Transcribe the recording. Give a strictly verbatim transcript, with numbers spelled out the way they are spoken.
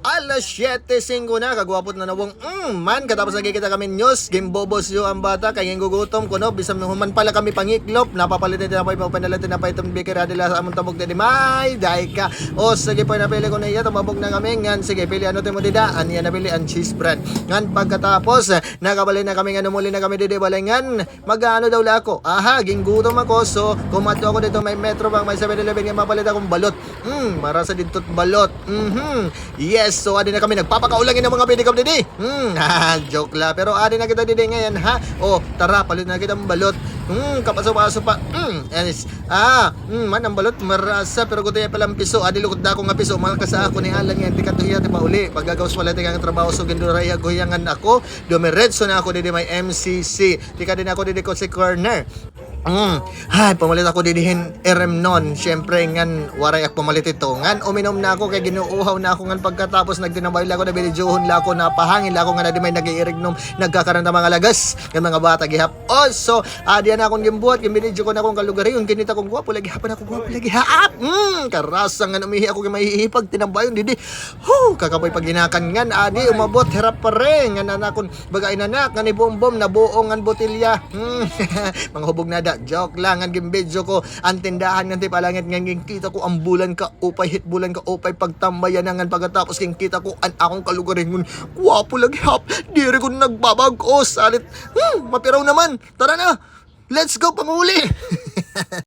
Alas siyete singko na, kagwapo it nanawong. Mm, man, katapos nagkikita kami news, gimbobos yo an bata, kay gingugutom kuno, bisan human pala kami pangiklop, napapalit na tinapay, mao pa nala tinapay, iton bakery, dida la ha amon tabok, didi may, day ka. O, sige po, napili ko na iya, tumabok na kami, ngan, sige, pili, ano it imo dida? An iya napili, an cheese bread. Ngan, pagkatapos, eh, nakabalhin na kami, ngan, umuli na kami, didi balay, ngan, mag-aano daw la ako. Aha, gingutom ako, so, kumadto ako didto, may Metro Bank, may Seven Eleven, ngan, mapalit akon balot. Mm, marasa didto it balot. Mhm. Yes, so adi na kami nagpapakaon la hin mga pedicab didi. Hmm, joke la. Pero adi na kita didi ngay-an, ha? O, tara, palit na kita hin balot. Hmm, kapaso-paso pa. Hmm, anis. Ah, hmm, man, an balot marasa, pero gutiya pala an piso. Adi lugod na ako nga piso, mahal ka sa ako ni Alan yan. Tikadto hiya, tipauli. Pagkagawas pala, tikang trabaho, so ginduray ako hiya ngan ako. Dumiretso na ako didi may M C C. Tikadto na ako didi ko si corner. Mm. Ay, pamalit ako didi hin irimnon. Siyempre, ngan waray ak pamalit ito. Ngan uminom na ako kay ginuuhaw na ako. Ngan pagkatapos, nagtinabay la ako, nabidyohon la ako, napahangin la ako ngan adi may nag-iirignom, nagkakaranta mga lagas ngan mga bata gihap. Also, adi an akon ginbuhat, ginbidyo ko an akon kalugaringon, kinita ko gwapo lagi hap an ako, gwapo lagi hap. Mm, karasa ngan umihi ako kay mahihipag tinabayon didi. Hu, kakapoy paghinakan ngan adi umabot hirap pa rin ngan an akon baga inanak ngan ni Bombom nabuo ngan botilya. Hmm. Mga hubog na da. Joke lang. Ngan ginbidyo ko an tindahan ngan tipalangit ngan ginkita ko an bulan kaupay, hit bulan kaupay pagtambayan na ngan pagkatapos ginkita ko an akon kalugaringon. Gwapo lagi hap. Diri ko nagbabag-o. Salit. Hmm, mapiraw naman. Tara na. Let's go, panguli.